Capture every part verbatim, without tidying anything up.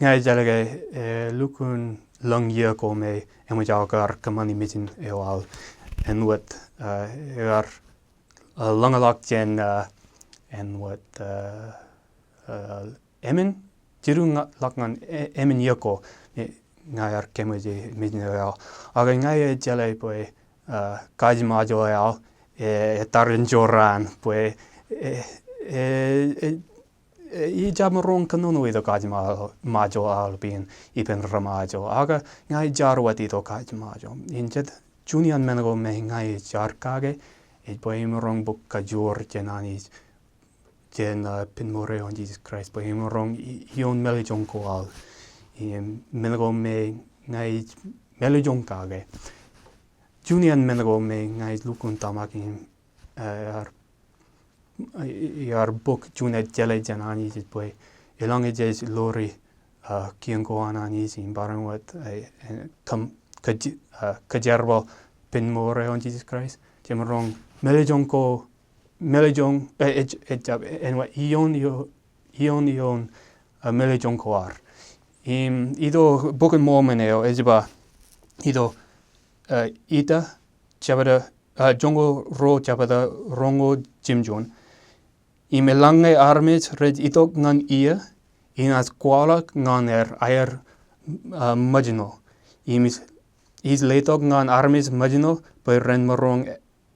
Ña ij jeḷā ke, eh, lukkuun lōñ iiō ko me eṃōj aō kar kōṃṃani mejān eo aō āinwōt, eh, ear, eh, lōñḷọk jān, eh, āinwōt, eh, eh, emān, jiroñ ḷọk ñan e-, emān iiō ko, eh, ña ear kōṃṃane mejān eo aō. Ak ña ij jeḷā bwe, eh, kajjiṃajo eo aō, eh, etar in jorrāān bwe, eh, eh, eh, eh, ij jab maroñ kōnono itok kajjiṃajo aō ḷọk ippān, ippān ri-Ṃajeḷ. Ak ña ij jar wōt itok kajjiṃajo. Im jet juon iaan men ko me ña ij jar kake, ej bwe imaroñ bōk kajoor jān Anij, jān, eh, pen mour eo an Jesus Christ, bwe imaroñ i-, ioon mālejjoñ ko aō. Im men ko me ña ij mālejjoñ kake. Juon iaan men ko me ña ij lukkuun tōmak im, eh, ear, ear bōk juon ejjeḷā jān Anij ej bwe eḷaññe jej ḷoori, eh, kien ko an Anij im barāinwōt, eh, eh, kōm-, kōj-, eh, kōjerbal pen mour eo an Jesus Christ, jemaroñ mālejjoñ ko, mālejjoñ, eh, ej-, ejjab, eh, āinwōt ioon, io-, ioon, ioon, eh, mālejjoñ ko ad. Im itok Bok in Mormon eo, ej ba, itok, eh, Ita, jebta, eh, joñoul ruo jebta roñoul jimjuon. Im eḷaññe armej rej itok ñan iiō, inaaj kwaḷọk ñan er aer, eh, ṃōjṇọ. Im ij, ij letok ñan armej ṃōjṇọ bwe ren maroñ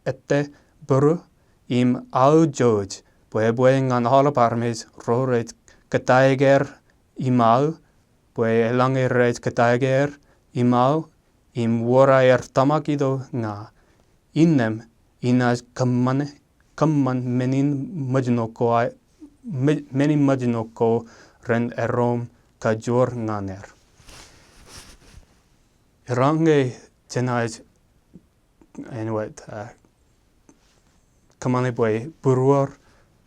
ettā būru im aō jouj, bwe ebwe ñan aolep armej ro rej kōttāik er im aō, bwe eḷaññe rej kōttāik er im aō, im wōr aer tōmak itok ña, innām inaaj kōṃṃan, kōṃṃan men in ṃōjṇọ ko a-, me-, men in ṃōjṇọ ko ren erom kajoor ñan er. Eḷaññe jenaaj āinwōt, eh, kōṃṃane bwe būruō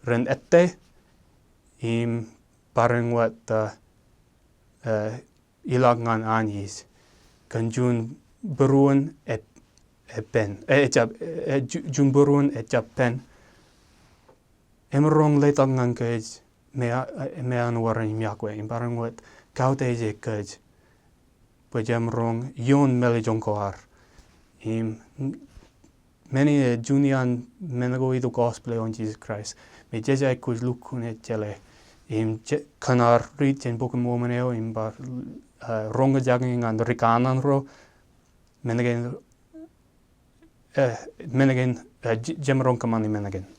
ren ettā im barāinwōt, eh, eh, ilọk ñan Anij kōn juon būruon ej-, ejjab pen, eh, ejjab, eh, ju-, juon būruon ejjab pen. Emaroñ letok ñan kōj me a-, me an wōr im iọkwe, im barāinwōt kautiej kōj bwe jemaroñ ioon mālejjoñ ko ad. Im men in ej juon iaan men ko itok gospel eo an Jesus Christ me jej aikuj lukkuun ejjeḷā. Im je-, kōn ad riit jān Bok in Mormon eo im bar, eh, roñjake ñan ri kanaan ro, men kein, eh, men kein, eh, je-, jemaroñ kōṃṃani men kein.